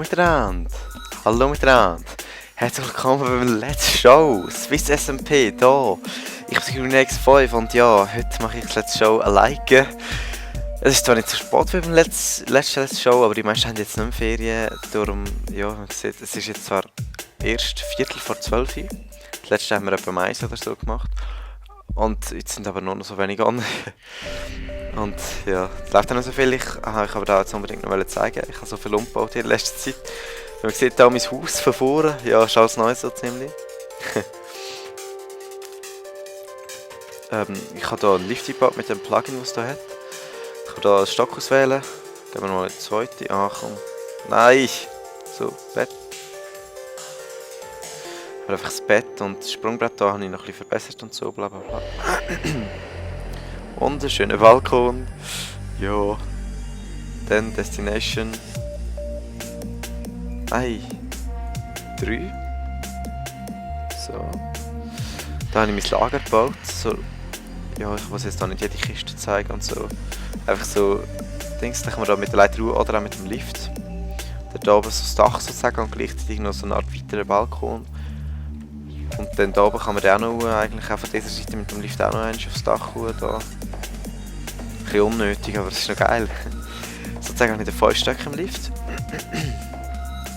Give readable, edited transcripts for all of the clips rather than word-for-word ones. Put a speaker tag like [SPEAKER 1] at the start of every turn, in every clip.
[SPEAKER 1] miteinander! Hallo miteinander! Herzlich willkommen beim Let's Show! Swiss SMP, hier! Ich bin Grünex 5 und ja, heute mache ich das Let's Show alleine. Es ist zwar nicht so spät wie beim letzten Let's Show, aber die meisten haben jetzt nicht mehr Ferien. Darum, ja, man sieht, es ist jetzt zwar erst Viertel vor 12 Uhr. Das letzte haben wir etwa um 1 oder so gemacht. Und jetzt sind aber nur noch so wenig an. Und ja, es läuft auch noch so viel. Ich aber da jetzt unbedingt noch zeigen. Ich habe so viel umgebaut in letzter Zeit. Man sieht hier mein Haus von vorne. Ja, ist alles neu so ziemlich. Ich habe hier einen Lift gebaut mit dem Plugin, was es hier hat. Ich kann hier einen Stock auswählen. Gehen wir mal in die zweite. Ah, komm. Nein! So, Bett. Aber einfach das Bett und das Sprungbrett hier habe ich noch ein bisschen verbessert und so, bla bla bla. Und einen schönen Balkon. Ja. Dann Destination. 3. So. Da habe ich mein Lager gebaut. So. Ja, ich muss jetzt hier nicht jede Kiste zeigen und so. Einfach so Dings, da kann man da mit der Leiter oder auch mit dem Lift. Da oben so das Dach sozusagen und gleichzeitig noch so eine Art weiterer Balkon. Und dann da oben kann man dann auch noch, eigentlich auch von dieser Seite mit dem Lift auch noch aufs Dach holen. Da. Ein bisschen unnötig, aber es ist noch geil. Sozusagen habe ich den 5 Stück im Lift.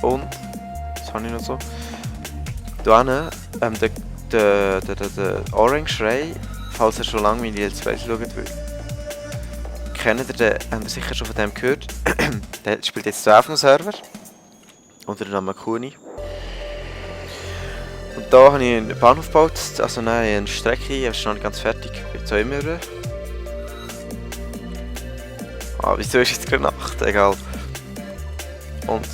[SPEAKER 1] Und, was habe ich noch so? Hier hinten, der Orange Ray, falls ihr schon lange meine Let's Plays schaut, kennt ihr den, habt ihr sicher schon von dem gehört. Der spielt jetzt hier auf dem Server. Unter dem Namen Kuni. Und da habe ich einen Bahnhof gebaut, also nein, eine Strecke, aber ist noch nicht ganz fertig. Jetzt auch immer. Ah, wieso ist jetzt gerade Nacht? Egal. Und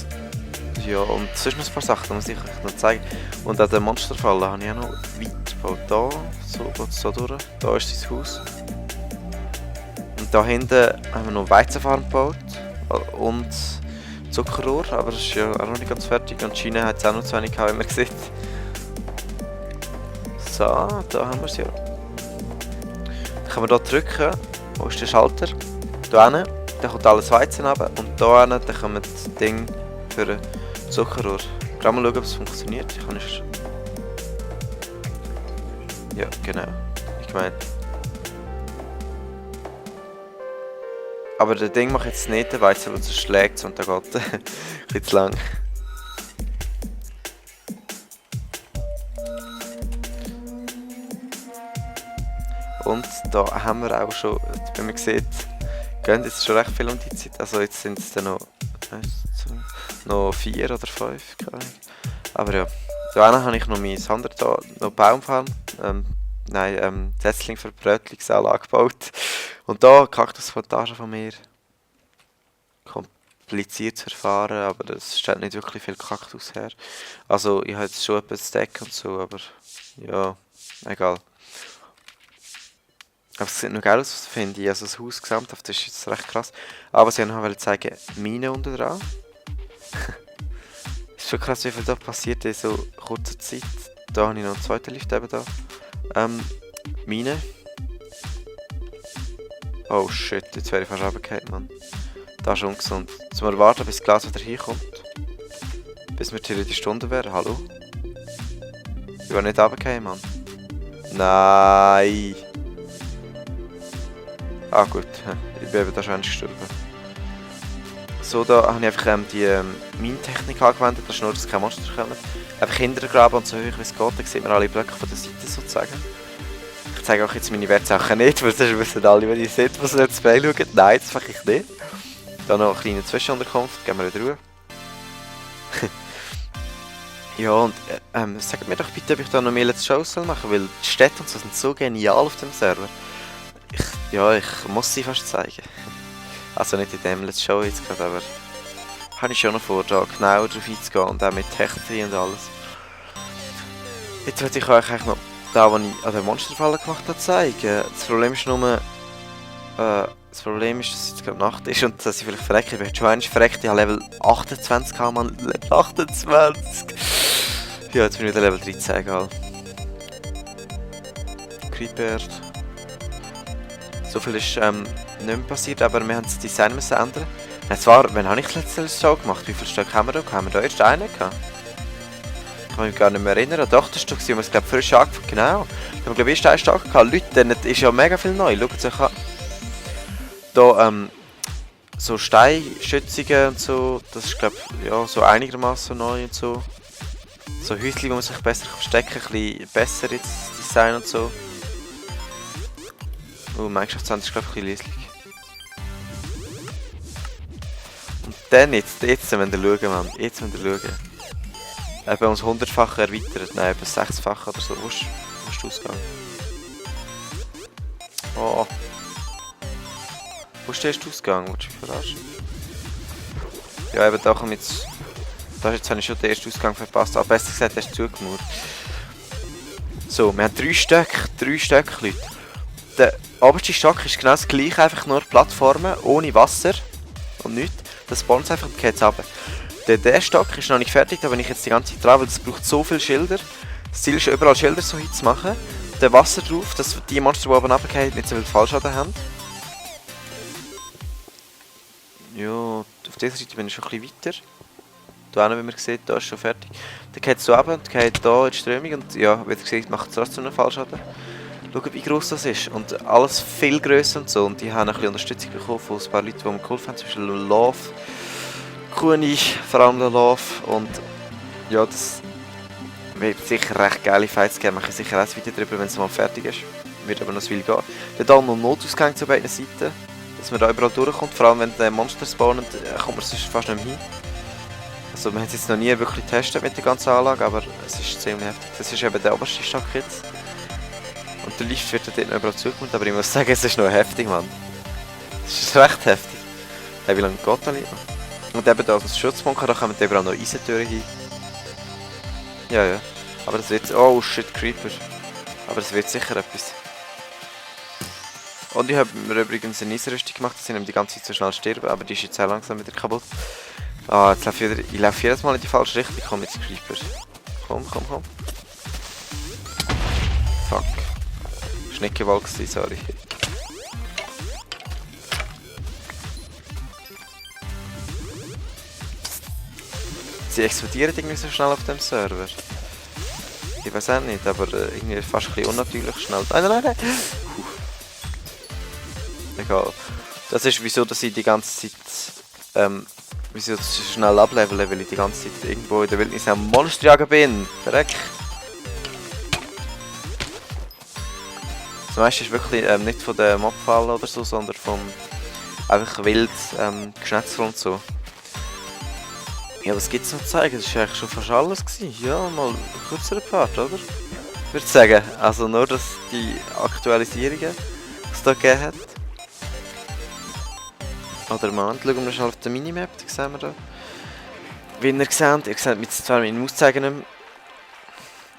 [SPEAKER 1] ja, und sonst noch ein paar Sachen, die muss ich euch noch zeigen. Und an der Monsterfalle habe ich auch noch weitergebaut. Da, so geht es so durch. Da ist sein Haus. Und da hinten haben wir noch Weizenfarm gebaut. Und Zuckerrohr, aber das ist ja auch noch nicht ganz fertig. Und die Schiene hat es auch noch zu wenig gehabt, wie man sieht. So, da haben wir es ja. Dann kann man hier drücken. Wo ist der Schalter? Hier hinten. Dann kommt alles Weizen runter. Und hier hinten, dann kommt das Ding für den Zuckerrohr. Gerade mal schauen, ob es funktioniert. Ich kann nicht... Ja, genau. Ich meine... Aber das Ding macht jetzt nicht den Weizen, weil es schlägt und da geht ein bisschen zu lang. Und da haben wir auch schon, wie man sieht, gehen jetzt schon recht viel um die Zeit. Also jetzt sind es dann noch 4 oder 5, keine Ahnung. Aber ja, da habe ich noch mein anderes da, noch Baumfarm. Setzling für Brötlingsanlage gebaut. Und da Kaktusplantage von mir. Kompliziert zu erfahren, aber das stellt nicht wirklich viel Kaktus her. Also ich habe jetzt schon etwas Stack und so, aber ja, egal. Aber es sieht noch geil aus, finde ich. Also das Haus gesamthaft ist jetzt recht krass. Aber was ich noch zeigen wollte, Mine unten dran. Ist schon krass, wie viel da passiert in so kurzer Zeit. Da habe ich noch einen zweiten Lift eben da. Mine. Oh shit, jetzt wäre ich fast runtergefallen, Mann. Das ist ungesund. Jetzt müssen wir warten, bis das Glas wieder hinkommt. Bis wir die Stunde wären. Hallo? Ich will nicht runtergefallen, Mann. Nein! Ah gut, ich bin eben wahrscheinlich gestorben. So, da habe ich einfach die Minentechnik angewendet, das ist nur, dass keine Monster kommen. Einfach hintergraben und so hoch wie es geht, dann sieht man alle Blöcke von der Seite sozusagen. Ich zeige auch jetzt meine Wertsachen nicht, weil sonst wissen alle, wenn ihr seht, was Let's Play schaut. Nein, das mache ich nicht. Da noch eine kleine Zwischenunterkunft, gehen wir wieder Ruhe. Ja, und sagt mir doch bitte, ob ich da noch mehr Let's Shows machen soll, weil die Städte und so sind so genial auf dem Server. Ich muss sie fast zeigen. Also nicht in dem Let's Show jetzt gerade, aber habe ich schon noch vor, da genau drauf einzugehen und auch mit Technik und alles. Jetzt würde ich euch eigentlich noch da, was ich an der Monsterfalle gemacht habe, zeigen. Das Problem ist nur, dass es jetzt gerade Nacht ist und dass ich vielleicht verrecke. Ich bin schon einmal verreckt, ich habe Level 28 gehabt, Mann. Level 28! Ja, jetzt bin ich wieder Level 13, egal. Creeper. So viel ist nicht mehr passiert, aber wir haben das Design müssen ändern. Zwar, wann habe ich das letzte so gemacht? Wie viele Stück haben wir da? Haben wir da erst einen gehabt? Ich kann mich gar nicht mehr erinnern. Doch, das war, wo wir es glaube frisch angefangen haben. Genau. Da haben wir glaube ich erst einen Tag gehabt. Leute, dann ist ja mega viel neu. Schaut euch an. Da, so Steinschützungen und so. Das ist glaube ich, ja, so einigermaßen neu und so. So Häuschen, wo man sich besser verstecken kann. Ein bisschen besser ins Design und so. Minecraft 20 ist glaube ich ein bisschen leislich. Und dann jetzt müssen wir schauen, Mann. Jetzt müssen wir schauen. Eben uns 100-fach erweitert. Nein, eben 6-fach oder so. Wo ist die Ausgang? Oh. Wo ist der erste Ausgang? Willst du mich verarschen? Ja, eben da kommt jetzt... Jetzt habe ich schon den ersten Ausgang verpasst. Aber besser gesagt, der ist zugemauert. So, wir haben 3 Stück. 3 Stück, Leute. Der oberste Stock ist genau das gleiche, einfach nur Plattformen, ohne Wasser und nichts. Das spawnt einfach und geht runter. Der Stock ist noch nicht fertig, da bin ich jetzt die ganze Zeit dran, weil es braucht so viele Schilder. Das Ziel ist überall Schilder so hinzumachen. Der Wasser drauf, dass die Monster, die oben runterfallen, nicht so viel Fallschaden haben. Ja, auf dieser Seite bin ich schon ein bisschen weiter. Da wie man sieht, da ist schon fertig. Dann geht es so runter und geht hier in die Strömung und ja, wie ihr seht, macht es trotzdem einen Fallschaden. Schaut, wie gross das ist und alles viel grösser und so. Und die haben ein bisschen Unterstützung bekommen von ein paar Leuten, die mir geholfen haben, zum Beispiel Love, Kuni, vor allem Love. Und ja, das wird sicher recht geile Fights geben. Wir können sicher auch ein Video darüber, wenn es mal fertig ist. Wird aber noch ein Weile gehen. Dann hier noch Notausgang zu beiden Seiten, dass man da überall durchkommt. Vor allem wenn die Monster spawnen, kommt man sonst fast nicht mehr hin. Also wir haben es jetzt noch nie wirklich getestet mit der ganzen Anlage, aber es ist ziemlich heftig. Das ist eben der oberste Stock jetzt. Und der Lift wird dort noch überall zugemacht, aber ich muss sagen, es ist noch heftig, Mann. Es ist recht heftig. Hey, wie lange geht das lieber? Und eben da als Schutzbunker, da kommen überall noch Eisentüren hin. Ja, ja. Aber das wird... Oh shit, Creeper. Aber das wird sicher etwas. Und ich habe mir übrigens eine Eisrüstung gemacht, dass ich nicht die ganze Zeit so schnell sterbe, aber die ist jetzt sehr langsam wieder kaputt. Ah, jetzt ich laufe jedes Mal in die falsche Richtung. Komm jetzt, Creeper. Komm. Fuck. Schneckewald gewesen, sorry. Sie explodieren irgendwie so schnell auf dem Server. Ich weiß auch nicht, aber irgendwie fast ein bisschen unnatürlich schnell. Nein. Egal. Das ist wieso, dass ich die ganze Zeit wieso das so schnell ableveln, weil ich die ganze Zeit irgendwo in der Wildnis am Monster jagen bin. Verreck. Das meiste ist wirklich nicht von den Mobfallen oder so, sondern vom einfach wild Geschnetzel und so. Ja, was gibt es noch zu zeigen? Das war eigentlich schon fast alles gewesen. Ja, mal ein kürzerer Part, oder? Ich würde sagen, also nur, dass die Aktualisierungen, die es da gegeben hat. Oder Moment, schauen wir schnell auf der Minimap, die sehen wir da. Wie ihr seht mit zwar meinen Auszeigen nicht mehr.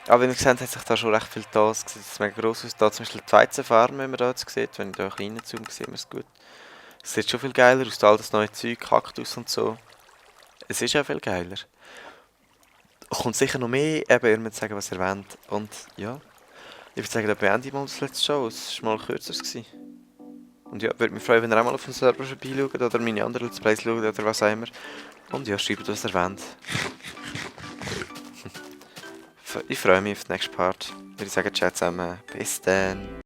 [SPEAKER 1] Aber wie ihr seht, hat sich da schon recht viel da. Es sieht mega gross aus. Da zum Beispiel die Weizenfarm, wenn man da jetzt sieht. Wenn ich da ein bisschen reinzoome, sieht man es gut. Es sieht schon viel geiler aus, all das neue Zeug, Kaktus und so. Es ist ja viel geiler. Kommt sicher noch mehr, eben, ihr müsst sagen, was ihr wollt. Und ja, ich würde sagen, da beende ich mal das letzte Show. Es war mal kürzer gewesen. Und ja, würde mich freuen, wenn ihr auch mal auf den Server vorbeischaut oder meine anderen Let's Plays schaut oder was auch immer. Und ja, schreibt, was ihr wollt. Ich freue mich auf den nächsten Part. Ich würde sagen, ciao zusammen. Bis dann.